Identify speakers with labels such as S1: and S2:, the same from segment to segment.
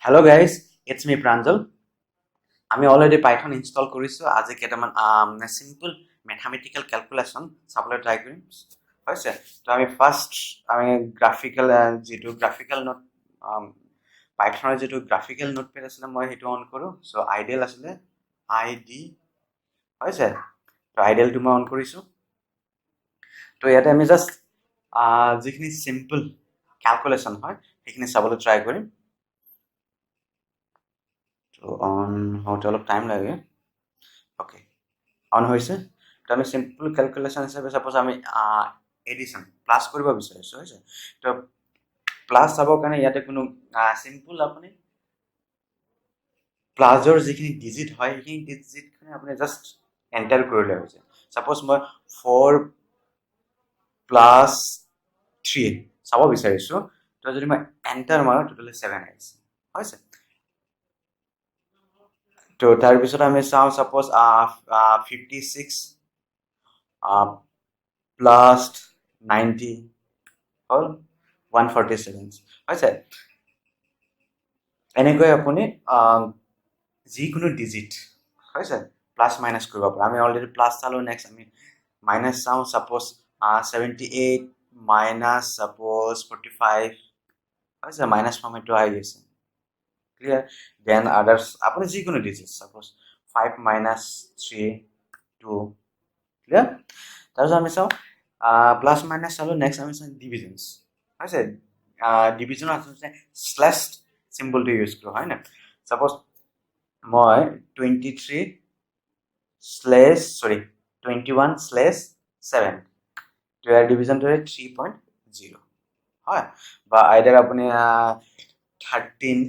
S1: Hello guys, it's me, Pranjal. আমি already Python install কৰিছোঁ। আজি কেইটামান চিম্পল মেথামেটিকেল কেলকুলেশ্যন চাবলৈ ট্ৰাই কৰিম, হৈছে। তো আমি ফাৰ্ষ্ট আমি গ্ৰাফিকেল যিটো গ্ৰাফিকেল নোট, পাইথনৰ যিটো গ্ৰাফিকেল নোটপেড আছিলে, মই সেইটো অন কৰোঁ। চ' আইডিয়েল আছিলে, আই ডি হৈছে। তো আইডিয়েলটো মই অন কৰিছোঁ। তো ইয়াতে আমি জাষ্ট যিখিনি চিম্পল কেলকুলেশ্যন হয়, সেইখিনি চাবলৈ ট্ৰাই কৰিম। তো অন হওঁতে অলপ টাইম লাগে। অ'কে, অন হৈছে। তো আমি চিম্পল কেলকুলেশ্যন হিচাপে চাপ'জ আমি এডিশ্যন, প্লাছ কৰিব বিচাৰিছোঁ, হৈছে। তো প্লাছ চাবৰ কাৰণে ইয়াতে কোনো চিম্পল আপুনি প্লাছৰ যিখিনি ডিজিট হয়, সেইখিনি ডিজিটখিনি আপুনি জাষ্ট এণ্টাৰ কৰিলে হৈছে। চাপ'জ মই 4 প্লাছ 3 চাব বিচাৰিছোঁ। তো যদি মই এণ্টাৰ মাৰোঁ, টোটেলি 7 আহিছে, হৈছে। তো তাৰপিছত আমি চাওঁ, চাপ'জ 56 প্লাছ 90 হ'ল 147 হৈছে। এনেকৈ আপুনি যিকোনো ডিজিট, হৈছে, প্লাছ মাইনাছ কৰিব পাৰে। আমি অলৰেডি প্লাছ চালোঁ, নেক্সট আমি মাইনাছ চাওঁ। Suppose 78 minus suppose 45 হৈছে, মাইনাছ ফৰ্মেটটো আহি গৈছে, ক্লিয়াৰ। Then others আপুনি যিকোনো digit, suppose 5 minus 3, 2, clear. তাৰপিছত আমি চাওঁ, প্লাছ মাইনাছ চালোঁ, নেক্সট আমি চাওঁ ডিভিজনছ, হৈছে। ডিভিজনৰ আচলতে শ্লেছ চিম্বলটো ইউজ কৰোঁ, হয় নাই? চাপ'জ মই 23 slash, sorry, 21 slash 7, তো ইয়াৰ ডিভিজনটো 3.0 হয়। বা আইডাৰ আপুনি 13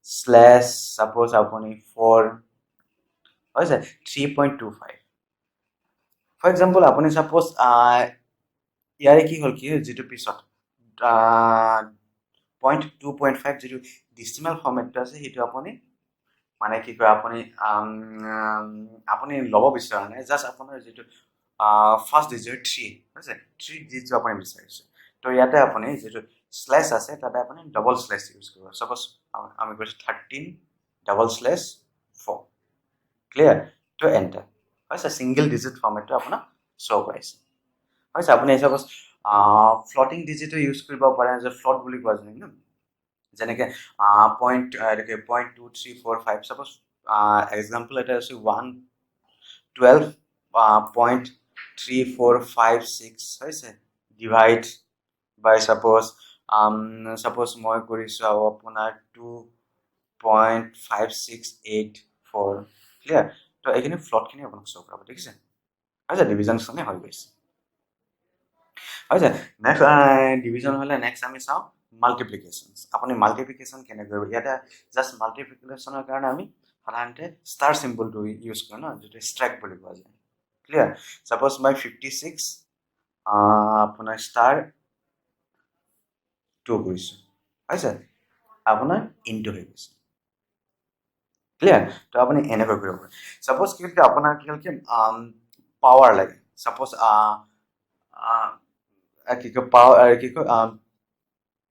S1: শ্লেছ ছাপ'জ আপুনি 4 হৈছে, 3.25। ফৰ এক্সাম্পল, আপুনি ছাপ'জ ইয়াৰে কি হ'ল কি, যিটো পিছত .2.5 যিটো ডিচিমেল ফৰ্মেটটো আছে, সেইটো আপুনি মানে কি কয়, আপুনি ল'ব বিচৰা নাই। জাষ্ট আপোনাৰ যিটো ফাৰ্ষ্ট ডিজিট 3 হৈছে, 3 ডিজিটটো আপুনি বিচাৰিছে। তো ইয়াতে আপুনি যিটো শ্লেছ আছে, তাতে আপুনি ডবল শ্লেছ ইউজ কৰিব। ছাপ'জ আমি কৈছোঁ 13 double slash 4, clear. তো এণ্টাৰ হৈছে, ছিংগল ডিজিট ফৰ্মেটটো আপোনাক শ্ব' কৰাইছে, হৈছে। আপুনি চাপ'জ ফ্লটিং ডিজিটো ইউজ কৰিব পাৰে, যে ফ্লট বুলি কোৱা যায় ন, যেনেকৈ পইণ্ট 0.2345। Suppose example এটা আছে, 112.3456 হৈছে, ডিভাইড বাই ছাপ'জ মই কৰিছোঁ আৰু আপোনাৰ 2.5684, clear. তো এইখিনি ফ্লটখিনি আপোনাক শ্ব' কৰাব, দেখিছে, হৈছে, ডিভিজনখনে হৈ গৈছে, হৈছে। নেক্সট ডিভিজন হ'লে নেক্সট আমি চাওঁ মাল্টিপ্লিকেশ্যন। আপুনি মাল্টিপ্লিকেশ্যন কেনেকৈ কৰিব? ইয়াতে জাষ্ট মাল্টিপ্লিকেশ্যনৰ কাৰণে আমি সাধাৰণতে ষ্টাৰ চিম্বলটো ইউজ কৰোঁ ন, যিটো ষ্ট্ৰেক বুলি কোৱা যায়, ক্লিয়াৰ। ছাপ'জ মই 56 আপোনাৰ ষ্টাৰ 2 কৰিছোঁ, হৈছে, আপোনাৰ ইনটু হৈ গৈছে, ক্লিয়াৰ। তো আপুনি এনেকৈ কৰিব পাৰে। ছাপ'জ কি হ'ল কি, আপোনাৰ কি হ'ল কি, পাৱাৰ লাগে, ছাপ'জ কি কয়, পাৱাৰ কি কয়,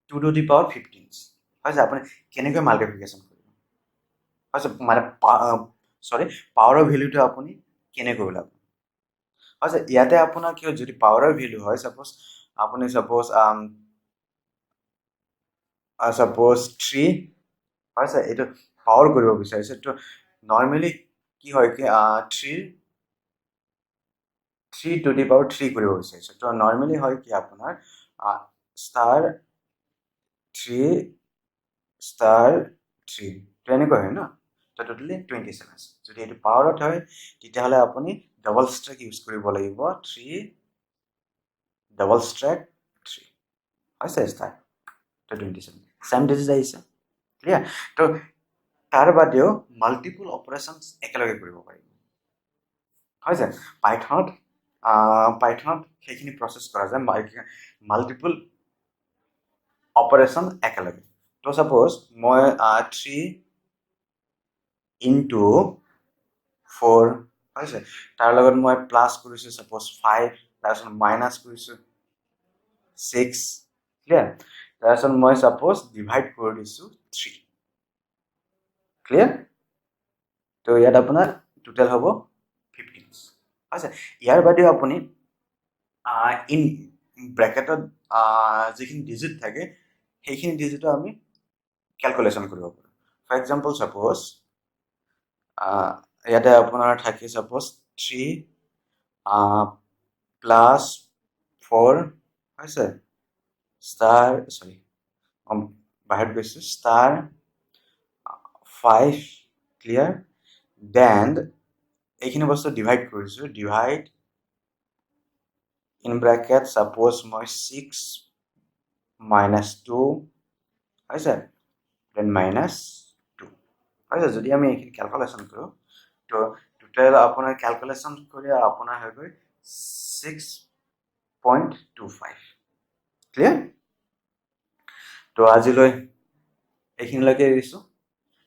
S1: 2 to the power 15 হৈছে, আপুনি কেনেকৈ মাল্টিপ্লিকেশ্যন কৰিব, হৈছে, মানে চৰি, পাৱাৰৰ ভেলুটো আপুনি কেনেকৈ ওলাব, হৈছে। ইয়াতে আপোনাৰ কি হয়, যদি পাৱাৰৰ ভেলু হয়, ছাপ'জ আপুনি ছাপ'জ 3 হৈছে, এইটো পাৱাৰ কৰিব বিচাৰিছে। তো নৰ্মেলি কি হয় কি, 3 to the power 3 কৰিব বিচাৰিছে। তো নৰ্মেলি হয় কি, আপোনাৰ ষ্টাৰ 3 ষ্টাৰ 3, তো এনেকুৱা হয় ন। তো টোটেলি 27। যদি এইটো পাৱাৰত হয়, তেতিয়াহ'লে আপুনি ডাবল ষ্ট্ৰেক ইউজ কৰিব লাগিব, 3 ডাবল ষ্ট্ৰেক 3 হৈছে ষ্টাৰ, তো 27 ছেম ডিজিট আহিছে, ক্লিয়াৰ। তো তাৰ বাদেও মাল্টিপুল অপাৰেশ্যনছ একেলগে কৰিব পাৰিব, হৈছে। পাইথনত সেইখিনি প্ৰচেছ কৰা যায়, মাল্টিপুল অপাৰেশ্যন একেলগে। তো ছাপ'জ মই 3 ইনটু 4 হৈছে, তাৰ লগত মই প্লাছ কৰিছোঁ ছাপ'জ 5, তাৰপিছত মাইনাছ কৰিছোঁ 6, ক্লিয়াৰ। তাৰপিছত মই ছাপ'জ ডিভাইড কৰি দিছোঁ 3। ক্লিয়াৰ? তো ইয়াত আপোনাৰ টোটেল হ'ব 15 হৈছে। ইয়াৰ বাদেও আপুনি ইন ব্ৰেকেটত যিখিনি ডিজিট থাকে সেইখিনি ডিজিটো আমি কেলকুলেশ্যন কৰিব পাৰোঁ। ফৰ এক্সাম্পল ছাপ'জ ইয়াতে আপোনাৰ থাকে ছাপ'জ 3 প্লাছ 4 হৈছে ষ্টাৰ, চৰি বাহিৰত গৈছোঁ, ষ্টাৰ 5। ক্লিয়াৰ? Then এইখিনি বস্তু ডিভাইড কৰিছোঁ, ডিভাইড ইন ব্ৰেকেট ছাপ'জ মই 6 মাইনাছ 2 হৈছে, then minus 2 হৈছে। যদি আমি এইখিনি কেলকুলেশ্যন কৰোঁ তো টোটেল আপোনাৰ কেলকুলেশ্যন কৰি আপোনাৰ হৈ গ'ল 6.25। ক্লিয়াৰ? তো আজিলৈ এইখিনিলৈকে এৰিছোঁ।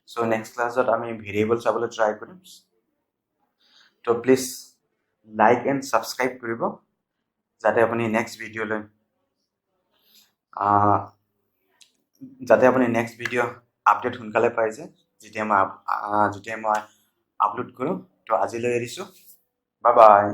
S1: চ' নেক্সট ক্লাছত আমি ভেৰিয়েবল চাবলৈ ট্ৰাই কৰিম। তো প্লিজ লাইক এণ্ড ছাবস্ক্ৰাইব কৰিব, যাতে আপুনি নেক্সট ভিডিঅ'লৈ যাতে আপুনি নেক্সট ভিডিঅ' আপডেট সোনকালে পাই যায় যেতিয়া মই আপলোড কৰোঁ। তো আজিলৈ এৰিছোঁ, বাই বাই।